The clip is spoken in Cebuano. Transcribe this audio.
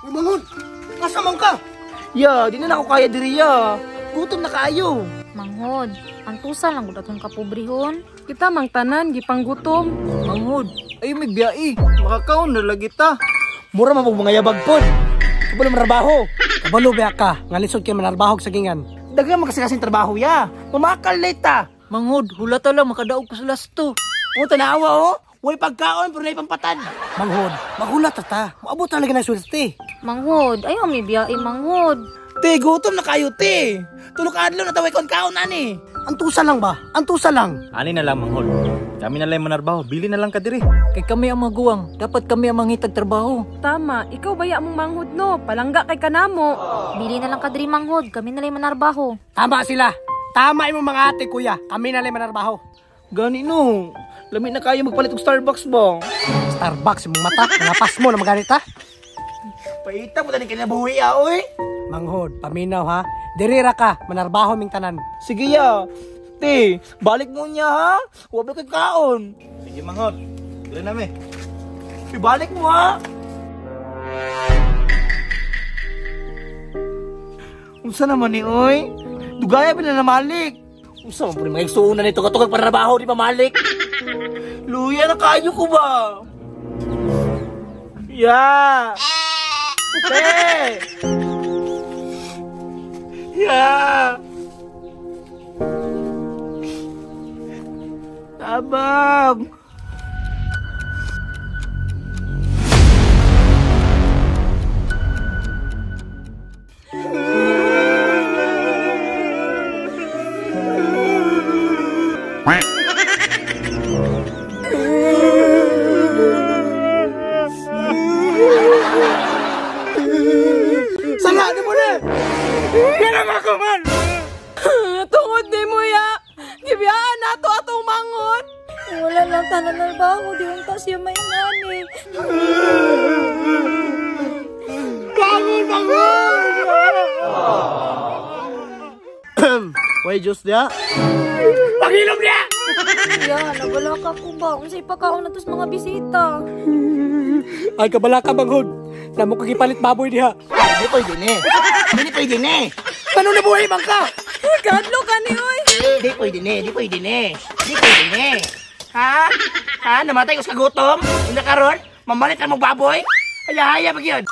Uy, manghod! Asa man ka? Ya, di na ako kaya diri ya. Gutom na kaayo. Manghod, antusa lang gud atong kapobrehon. Kita mang tanan gipanggutom. Manghod, ayo migbiyai. Makakaon na lagi ta. Mura man pug mga yabag pod. Kabalo manarbaho. Kabalo ba ka? Nga lisod kay manarbahog sa gingan. Daghan man kasi kasing trabaho ya. Mamakal ta. Manghod, hulata lang makadaog ko sa lasto. O tanawa oh. Way pagkaon pero naipampatad. Manghod, maghulat ta. Moabot talaga ng swerte. Manghod, ayaw mi biyai manghod. Te, gutom na kayo te. Tulo ka adlaw na taway kon kaon ani. Antusa lang ba? Antusa lang. Ani na lang manghod. Kami na lang manarbaho, bili na lang ka diri. Kay kami ang maguwang, dapat kami ang mangitag trabaho. Tama, ikaw baya mong manghod no, palangga kay kanamo. Bili na lang ka diri manghod, kami na lang manarbaho. Tama sila. Tama imong mga ate kuya. Kami na lang manarbaho. Gani no. Lami na kayo magpalit og Starbucks ba? Starbucks imong mata, mga mo na maganit ha. Paita mo tani kinabuhi ah, oy. Manghod, paminaw ha. Diri ra ka, manarbaho ming tanan. Sige ya. Te, balik mo niya ha. Wa ba kay kaon? Sige manghod. Dili na mi. Ibalik mo ha. Unsa naman ni oy? Dugaya pa na namalik. Unsa man pud mga igsuonan nito katugag panarbaho di pa malik. Luya na kayo ko ba? Ya. Te. Ya. Tabang. Sala ni mo na. Kaya ako man. Tungod ni mo ya. Gibiyaan nato atong manghod. Wala lang tanan narbaho, di unta siya maingani. Bangon, bangon. Way Diyos dia. Pangilom niya. Ya, nabala ka ko ba? Unsay pagkaon nato sa mga bisita? Ay kabala ka manghod. Namo ko gipalit baboy diha. Di pwede ni. Di pwede ni. Ano na buhay man ka? Kadlo ka ni oy. Di pwede ni, di pwede ni. Di pwede ni. Ha? Ha? Namatay ko sa gutom? Hindi karon? Mamalit ang baboy? Haya-haya pag yun.